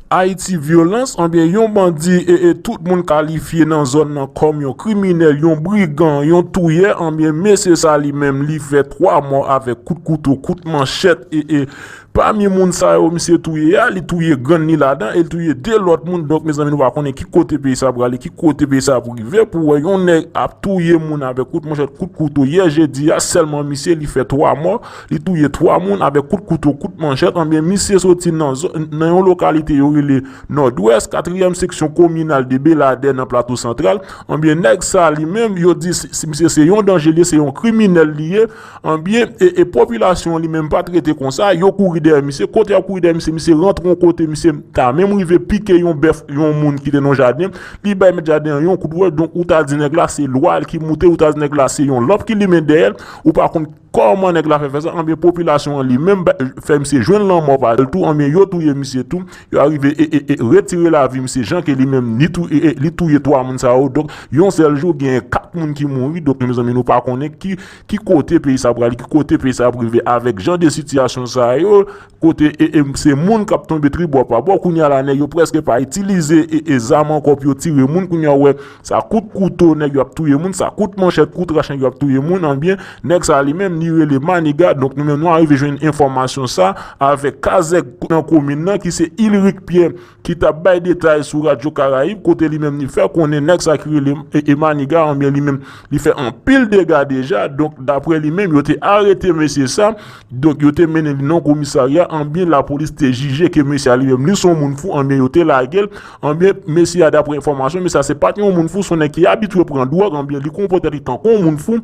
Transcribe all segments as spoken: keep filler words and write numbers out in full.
Ayiti Vyolans, anbyen yon bandi e, e tout moun kalifye nan zòn nan kòm yon kriminèl, yon brigan, yon touyè, anbyen mesye sa li menm li fè twa mò avèk kout kouto, kout manchèt e, e pami moun sa yo misye touye a, li touye grann li ladan e li touye de lòt moun. Donk mezanmi nou pa konnen ki kote peyi sa prale, ki kote peyi sa ap rive pou wè yon nèg ap touye moun avèk kout manchèt, kout kouto. Yè jedi a sèlman misye li fè twa mò, li touye twa moun avèk kout kouto, kout manchèt. Anbyen misye soti nan, nan yon lokalite yo rele Nòdwès, katriyèm seksyon kominal de Beladè nan Plato Santral. Anbyen nèg sa li menm yo di si misye se yon danje li ye, se yon kriminèl li ye. Anbyen e, e popilasyon li menm pa t rete konsa, yo kouri dèyè misye. Kote y ap kouri dèyè misye, misye rantre yon kote, misye ta menm rive pike yon bèf yon moun ki te nan jaden. Li bay mèt jaden an yon kout wòch, donk ou ta di nèg la se lwa l ki moute, ou ta di nèg la se yon lanp ki limen dèyè l, ou pa konn kòman nèg la fè fè sa. Anbyen popilasyon an li menm fè misye jwenn lanmò pa l tou, anbyen yo touye misye tou. Yo arive e, e, e retire lavi misye jan ke li menm li tou, e, e, li touye twa moun sa yo. Donk yon sèl jou gen kat moun ki mouri. Donk mezanmi nou pa konnen ki, ki kote peyi sa prale, ki kote peyi sa ap rive avèk jan de sitiyasyon sa yo. Kote e, e, se moun k ap tonbe tribò pa bò. Kounye a la nèg yo prèske pa itilize e, e zam ankò pou yo tire moun. Kounye a w wè sa kout kouto nèg yo ap touye moun, sa kout manchèt, kout rach nèg yo ap touye moun. Anbyen nèg sa li menm li rele Maniga. Donk nou menm nou arive jwenn enfòmasyon sa avèk kazèk nan komin nan ki se Ilric Pierre ki t ap bay detay sou Radyo Karayib, kote li menm li fè konnen nèg sa ki rele e, e Maniga, anbyen li menm li fè anpil dega deja. Donk daprè li menm yo te arete mesye sa. Donk yo te mennen li nan komisarya, anbyen lapolis te jije ke mesye a li menm li se yon moun fou, anbyen yo te lage l. Anbyen mesye a daprè enfòmasyon, mesye a se pa t yon moun fou, se yon nèg ki abitye pran dwòg, anbyen li konpòte li tankou yon moun fou.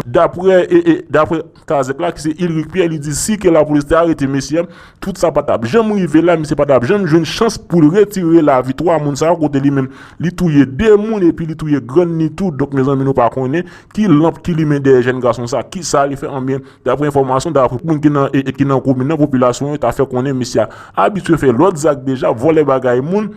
Daprè e, e, daprè kazèk la ki se Ilric Pierre, li di si ke lapolis te arete mesye a, tout sa pa t ap janm rive la, misye pa t ap janm jwenn chans pou l retire lavi twa moun sa yo, kote li menm li touye de moun epi li touye grann li tou. Donk mezanmi nou pa konnen ki lanp ki limen dèyè jèn gason sa, kisa li fè. Anbyen daprè enfòmasyon, daprè moun ki nan e, e ki nan komin nan, popilasyon yo ta fè konnen mesye a abitye fè lòt zak deja, vòlè bagay moun,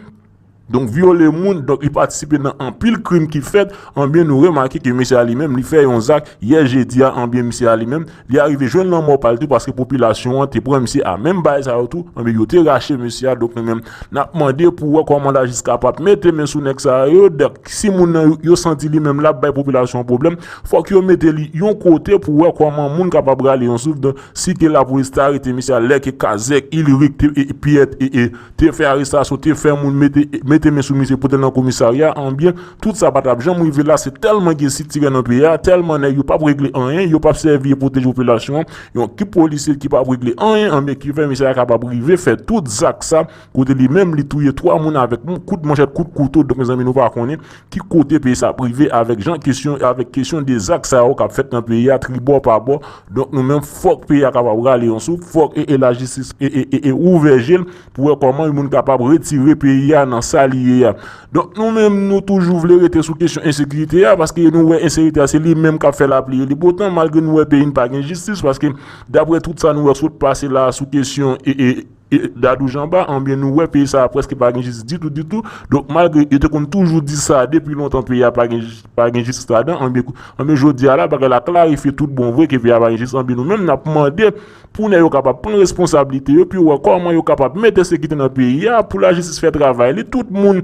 donk vyole moun, donk li patisipe nan anpil krim ki fèt. Anbyen nou remake ke mesye a li menm li fè yon zak yè jedi a, anbyen mesye a li menm li arive jwenn lanmò pa l tou, paske popilasyon an te pran misye a menm bagay sa yo tou. Anbyen yo te rache mesye a. Donk nou menm n ap mande pou wè kòman lajistis kapab mete men sou nèg sa yo. Donk si moun nan yo, yo santi li menm l ap bay popilasyon an pwoblèm, fòk yo mete li yon kote pou wè kòman moun kapab rale yon souf. Donk si ke lapolis te arete misye a lè ke kazèk Ilric te, e, e, Pierre e, e, te fè arestasyon, te fè moun mete, mete men sou misye, pote l nan komisarya, anbyen tout sa pa t ap janm rive la. Se tèlman gen sitirè nan peyi a, tèlman nèg yo p ap regle anyen, yo p ap sèvi e pwoteje popilasyon an, yon ekip polisye ki p ap regle anyen, anbyen ki fè mesye a kapab rive fè tout zak sa, kote li menm li touye twa moun avèk kout manchèt, kout kouto. Donk mezanmi nou pa konnen ki kote peyi sa ap rive avèk jan kesyon, avèk kesyon de zak sa yo k ap fèt nan peyi a tribò pa bò. Donk nou menm fòk peyi a kapab rale yon souf, fòk e, e lajistis e, e, e, e ouvè je l pou wè kòman yon moun kapab retire peyi a nan sa li ye a. Donk nou menm nou toujou vle rete sou kesyon ensekirite a, paske nou wè ensekirite a se li menm k ap fè lapli rele botan, malgre nou wè peyi n pa gen jistis, paske daprè tout sa nou wè k sot pase la sou kesyon e, e, e Dadou Janba, anbyen nou wè peyi sa a prèske pa gen jistis ditou, ditou. Donk malgre yo te konn toujou di sa depi lontan peyi a pa gen, pa gen jistis ladan, anbyen, anbyen jodi a la bagay la klarifye tout bon vre ke peyi a pa gen jistis. Anbyen nou menm n ap mande pou nèg yo kapab pran responsablite yo, pou yo wè kòman yo kapab mete sekirite nan peyi a, pou lajistis fè travay li, tout moun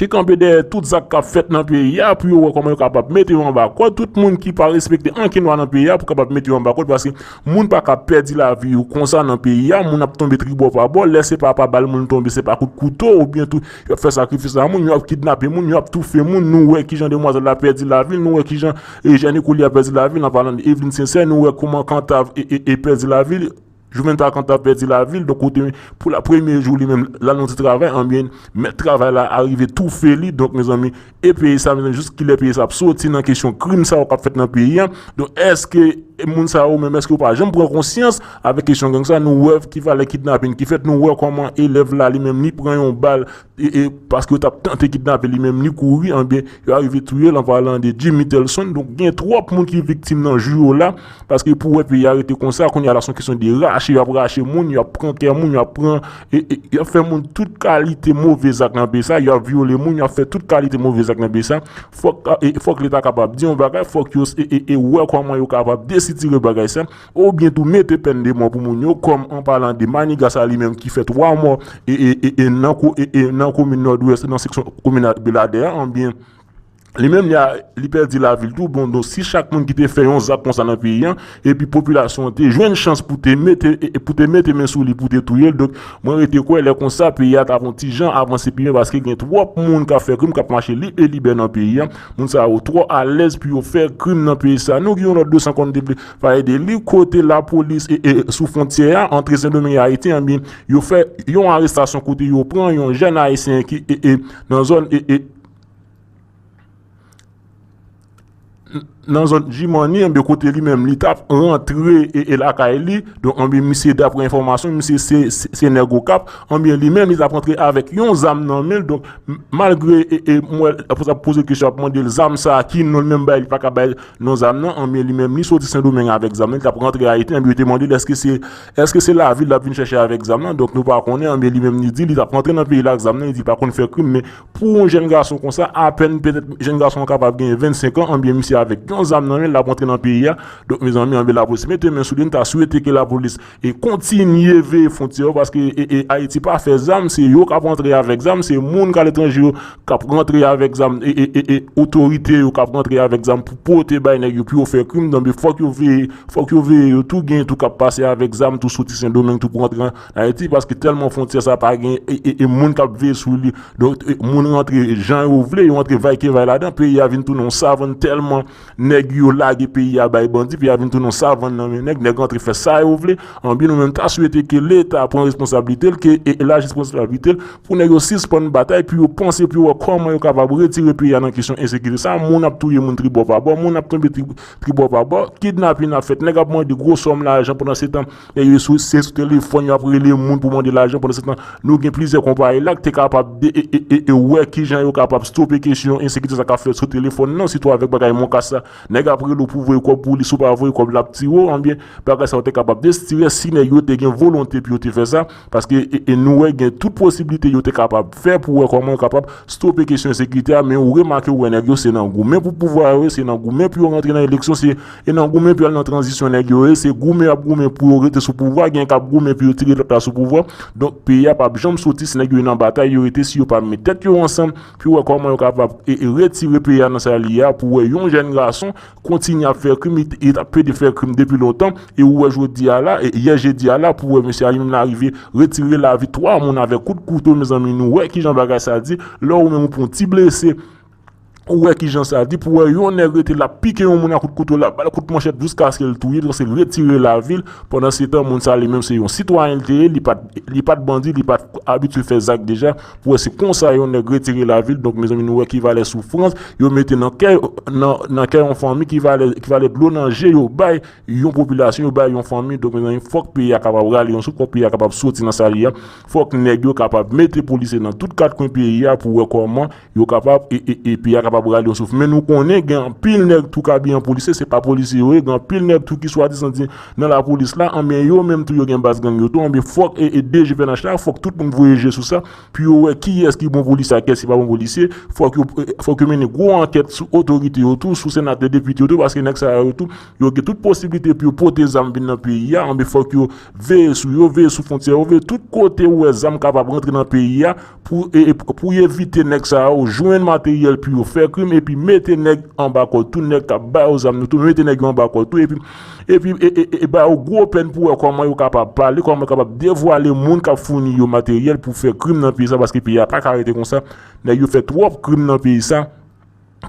ki kanpe dèyè tout zak k ap fèt nan peyi a, pou yo wè kòman yo kapab mete yo anba kòd, tout moun ki pa respekte ankenn lwa nan peyi a pou kapab mete yo anba kòd, paske moun pa ka pèdi lavi yo konsa nan peyi a, moun ap tonbe tribò pa bò, lè se pa pa bal moun tonbe, se pa kout kouto, oubyen tou y ap fè sakrifis a moun, y ap kidnape moun, y ap toufe moun. Nou wè kijan demwazèl la pèdi lavi l, nou wè kijan e Jèni Koli a pèdi lavi l, an palan de Eveline Sincère, nou wè kòman Kantav e, e, e pèdi lavi l. Jouventa Kantav pèdi lavi l, donk kote pou la premye jou li menm l al nan ti travay, anbyen mèt travay la arive toufe li. Donk mezanmi, e peyi sa mezanmi, jis kilè peyi sa ap soti nan kesyon krim sa yo k ap fèt nan peyi a? Donk èske moun sa yo menm, èske yo pa janm pran konsyans avèk kesyon gang sa? Nou wè ki valè kidnapin ki fèt, nou wè kòman elèv la li menm li pran yon bal e, e paske yo t ap tante kidnape li menm li kouri, anbyen yo arive touye l, an palan de Jimmy Telson. Donk gen twòp moun ki viktim nan jou yo la, paske pou wè peyi a rete konsa, kounye a la se yon kesyon de rach. rache, y ap rache moun, y ap pran kè moun, y ap pran, e, e, y ap fè moun tout kalite move zak nan peyi sa, y ap vyole moun, y ap fè tout kalite move zak nan peyi sa. Fòk, e, fòk Leta kapab di yon bagay, fòk yo, e, e, e wè kòman yo kapab desitire bagay sa, oubyen tou mete pèn de mò pou moun yo, kòm an palan de Maniga sa li menm ki fè twa mò, e, e, e, e nan ko-, e, e nan komin Nòdwès, nan seksyon kominal Beladè a, anbyen, li menm li a, li pèdi lavi l tou. Bon, donk, si chak moun ki te fè yon zak konsa nan peyi an, epi popilasyon an te jwenn chans pou te mete, e, e pou te mete men sou li, pou te touye l, donk, mwen rete kwè, lè konsa, peyi a t ap yon ti jan avanse pi byen, paske gen twòp moun k ap fè krim, k ap mache lib e libè nan peyi a. Moun sa yo twò alèz pou yo fè krim nan peyi sa. Nou gen yon lòt dosye ankò nou te vle pale de li, kote lapolis e, e sou fwontyè a, antre Sendomeng e Ayiti, anbyen, yo fè yon arestasyon kote yo pran yon jèn ayisyen ki, e, e, nan zòn, e, e, nan zòn Jimani, anbyen, kote li menm, li t ap rantre, e, e lakay li. Donk, anbyen, misye, daprè enfòmasyon, misye se, se, se nèg Okap. Anbyen, li menm, li t ap rantre avèk yon zam nan men l. Donk, m-, malgre, e, e, mwen, ap poze kesyon, ap mande l zam sa a, ki non l menm bay, li pa ka bay non zam nan. Anbyen, li menm, li soti Sendomeng avèk zam nan, li t ap rantre Ayiti. Anbyen, yo te mande l, èske se, èske se lavil l ap vin chèche avèk zam nan? Donk, nou pa konnen. Anbyen, li menm, li di, li t ap rantre nan peyi la ak zam nan, li di, li pa konn fè krim, men pou yon jèn gason konsa, apèn petèt jèn gason an kapab genyen vennsenk an, anbyen misye avèk yon zam nan men l, l ap rantre nan peyi a. Donk, mezanmi, anbyen lapolis mete men sou li, n ta swete ke lapolis e kontinye veye fwontyè yo, paske, e, e, Ayiti pa fè zam, se yo k ap rantre avèk zam, se moun k aletranje yo k ap rantre avèk zam, e, e, e, e otorite yo k ap rantre avèk zam pou pote bay nèg yo, pou yo fè krim. Donk, fòk yo veye, fòk yo veye yo tou, gen tou k ap pase avèk zam tou soti Sendomeng tou pou rantre an Ayiti, paske tèlman fwontyè sa pa gen, e, e, e moun k ap veye sou li. Donk, e, moun rantre jan yo vle, yo rantre vay ke vay ladan, peyi a vin tounen yon savann tèlman nèg yo lage peyi a bay bandi, peyi a vin tounen yon savann nan men nèg, nèg rantre fè sa yo vle. Anbyen, nou menm ta swete ke Leta pran responsablite l, ke, e, e laji pran responsablite l, pou nèg yo sispann batay, pou yo panse, pou yo wè kòman yo kapab retire peyi a nan kesyon ensekirite sa. Moun ap touye moun tribò pa bò, moun ap tonbe tri-, tribò pa bò, kidnapin ap fèt, nèg ap mande gwo sòm lajan, pandan se tan, nèg yo sou, se sou telefòn, y ap rele moun pou mande lajan. Pandan se tan, nou gen plizyè konpayi la ki te kapab de, e, e, e, e wè kijan yo kapab stope kesyon ensekirite sa k ap fèt sou telefòn nan, sitou avèk bagay Moncash sa. Nèg ap rele w pou voye kòb pou li, si w pa voye kòb, l ap tire w. Anbyen, bagay sa yo te kapab desitire si nèg yo te gen volonte pou yo te fè sa, paske, e, e nou wè gen tout posiblite yo te kapab fè pou wè kòman yo kapab stope kesyon ensekirite a, men ou remake ou wè nèg yo se nan goumen pou pouvwa yo ye, se nan goumen pou yo rantre nan eleksyon, se, e nan goumen pou yo al nan tranzisyon nèg yo ye, se goumen y ap goumen pou yo rete sou pouvwa, gen k ap goumen pou yo tire lòt la sou pouvwa. Donk, peyi a p ap janm soti si nèg yo nan batay yo rete, si yo pa met tèt yo ansanm, pou yo wè kòman yo kapab, e, e retire peyi a nan sa li ye a, pou wè yon jèn gason kontinye ap fè krim, li, li t ap pede fè krim depi lontan, e ou wè jodi a la, e yè jedi a la, pou wè mesye a li menm la rive retire lavi twa moun avèk kout kouto, mezanmi, nou wè kijan bagay sa di, lè ou menm ou pran yon ti blese, ou wè kijan sa di, pou wè yon nèg rete l ap pike yon moun ak kout kouto, l ap ba l kout manchèt jiskaske l touye, donk se retire lavi l. Pandan se tan, moun sa li menm se yon sitwayen l te ye, li pa t, li pa t bandi, li pa t abitye fè zak deja, pou wè se konsa yon nèg retire lavi l. Donk, mezanmi, nou wè ki valè soufrans yo mete nan kè, nan, nan kè yon fanmi, ki valè, ki valè dlo nan je yo bay yon popilasyon, yo bay yon fanmi. Donk, mezanmi, fòk peyi a kapab rale yon souf, fòk peyi a kapab soti nan sa li ye a. Fòk nèg yo kapab mete polisye nan tout kat kwen peyi a pou wè kòman yo kapab, e, e, e peyi a kapab rale yon souf. Men nou konnen gen anpil nèg tou k abiye an polisye, se pa polisye yo ye, gen anpil nèg tou ki swadizan di nan lapolis la, anben yo menm tou yo gen baz gang yo tou, anben fòk, e, e D G P N H la, fòk tout moun voye je sou sa, pou yo wè kiyès ki bon polisye ak kiyès ki pa bon polisye, fòk yo, e, fòk yo mennen gwo ankèt sou otorite yo tou, sou senatè, depite yo tou, paske nèg sa yo tou, yo gen tout posiblite pou yo pote zam vin nan peyi a, anben fòk yo veye sou yo, veye sou fwontyè yo, veye tout kote ou wè zam kapab rantre nan peyi a, pou, e, e, pou evite nèg sa yo jwenn materyèl pou yo fè krim, epi mete nèg anba kòd tou, nèg k ap ba yo zam yo tou, mete nèg yo anba kòd tou, epi, epi, e, e, e, e ba yo gwo pèn pou wè kòman yo kapab pale, kòman yo kapab devwale moun k ap founi yo materyèl pou fè krim nan peyi sa, paske peyi a pa ka rete konsa. Nèg yo fè twòp krim nan peyi sa.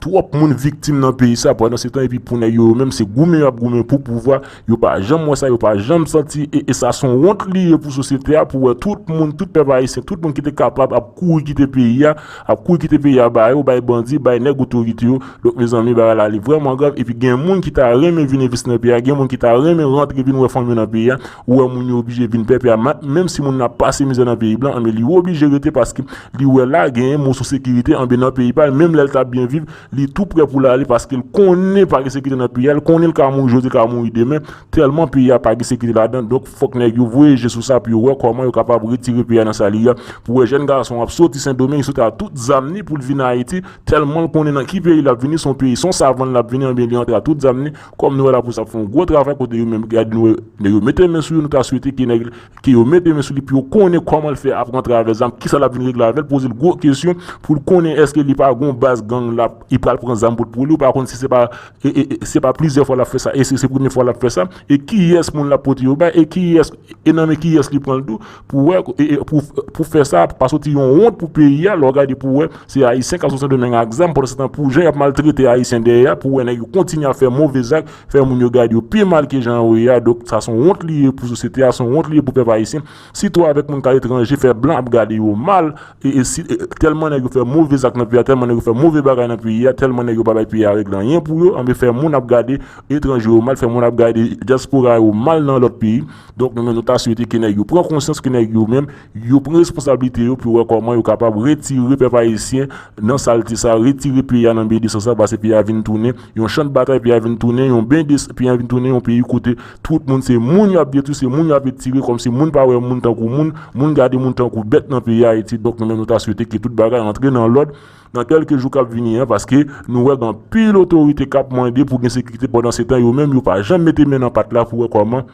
Twòp moun viktim nan peyi sa pandan se tan, epi pou nèg yo, yo menm, se goumen y ap goumen pou pouvwa. Yo pa janm wè sa, yo pa janm santi, e, e sa se yon wont li ye pou sosyete a, pou wè tout moun, tout pèp ayisyen, tout moun ki te kapab ap kouri kite peyi a, ap kouri kite peyi a ba yo, bay bandi, bay nèg otorite yo. Donk, mezanmi, bagay la li vrèman grav, epi gen moun ki ta renmen vin envesti nan peyi a, gen moun ki ta renmen rantre vin wè fanmi yo nan peyi a, ou wè moun yo oblije vin pè peyi a, ma-, menm si moun nan ap pase mizè nan peyi blan, men li oblije rete paske li wè la genyen moso sekirite, anben nan peyi pa l, menm lè l t ap byen viv, Li tou prè pou l ale paske l konnen pa gen sekirite nan peyi a, l konnen l ka mouri jodi, l ka mouri demen, tèlman peyi a pa gen sekirite ladan. Donk, fòk nèg yo voye je sou sa pou yo wè kòman yo kapab retire peyi a nan sa li ye a, pou wè jèn gason ap soti Sendomeng, li soti a tout zam ni pou l vin Ayiti, tèlman l konnen nan ki peyi l ap vini, se yon peyi, se yon savann l ap vini, anben li antre a tout zam ni, kòm nou wè lapolis ap fè yon gwo travay kote yo menm, gade nou wè, nèg yo mete men sou yo, nou ta swete ke nèg ke yo mete men sou li pou yo konnen kòman l fè ap rantre avè zam, kisa l ap vin regle avè l, poze l gwo kesyon pou l konnen èske li pa gon baz gang l ap, li pral pran zam pou l pou li, ou pa konn si se pa, e, e, e, se pa plizyè fwa l ap fè sa, e si se premye fwa l ap fè sa, e kiyès moun l ap pote yo bay, e kiyès, e nan men kiyès li pran l tou, pou wè, e, e, pou, pou fè sa, pa soti yon wont pou peyi a, lè w gade pou wè, se Ayisyen k ap soti Sendomeng ak zam, pandan se tan pou jan y ap maltrete Ayisyen dèyè a, pou wè nèg yo kontinye ap fè move zak, fè moun yo gade yo pi mal ke jan yo ye a. Donk, sa se yon wont li ye pou sosyete a, se yon wont li ye pou pèp ayisyen. Sitou avèk moun k aletranje, fè blan ap gade yo mal, e, e si, e, tèlman nèg yo fè move zak nan peyi a, tèlman nèg yo fè move bagay nan peyi a, tèlman nèg yo pa bay peyi a regle anyen pou yo, anben fè moun ap gade etranje yo mal, fè moun ap gade dyaspora yo mal nan lòt peyi. Donk, nou menm, nou ta swete ke nèg yo pran konsyans ke nèg yo menm, yo pran responsablite yo pou yo wè kòman yo kapab retire pèp ayisyen nan salte sa, retire peyi a nan byen de san sa, paske peyi a vin tounen yon chan de batay, peyi a vin tounen yon byen de, peyi a vin tounen yon peyi kote tout moun se moun y ap detwi, se moun y ap etire, kòmsi moun pa wè moun tankou moun, moun gade moun tankou bèt nan peyi Ayiti. Donk, nou menm, nou ta swete ke tout bagay antre nan lòd nan kèlke jou k ap vini an, paske nou wè gen anpil otorite k ap mande pou gen sekirite, pandan se tan yo menm, yo pa janm mete men nan pat la pou wè kòman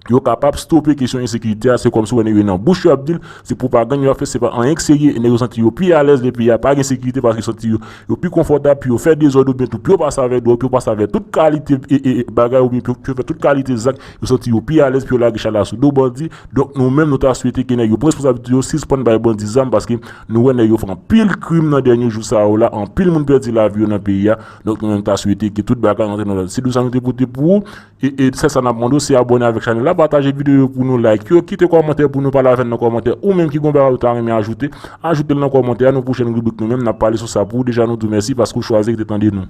yo kapab stope kesyon ensekirite a. Se kòmsi w wè nèg yo nan bouch yo ap di l, se pwopagann yo ap fè, se pa anyen k serye, e nèg yo santi yo pi alèz lè peyi a pa gen sekirite, paske yo santi yo, yo pi konfòtab pou yo fè dezòd oubyen tou pou yo pase avèk dwòg, pou yo pase avèk tout kalite, e, e, e, bagay oubyen pou yo, pou yo fè tout kalite zak, yo santi yo pi alèz pou yo lage chala sou do bandi. Donk, nou menm, nou ta swete ke nèg yo pran responsablite yo, sispann bay bandi zam, paske nou wè nèg yo fè anpil krim nan dènye jou sa yo la, anpil moun pèdi lavi yo nan peyi a. Donk, nou menm, nou ta swete ke tout bagay rantre nan lòd. Se dou sa nou te pote pou ou. E, e se sa n ap mande w, se abòne avèk chanèl la, pataje videyo yo pou nou, like yo, kite kòmantè pou nou, pale avè n nan kòmantè, ou menm ki gon bagay ou ta renmen ajoute, ajoute l nan kòmantè a, nan pwochèn ribrik nou menm, n ap pale sou sa pou ou. Deja, nou di w mèsi paske w chwazi rete tande nou.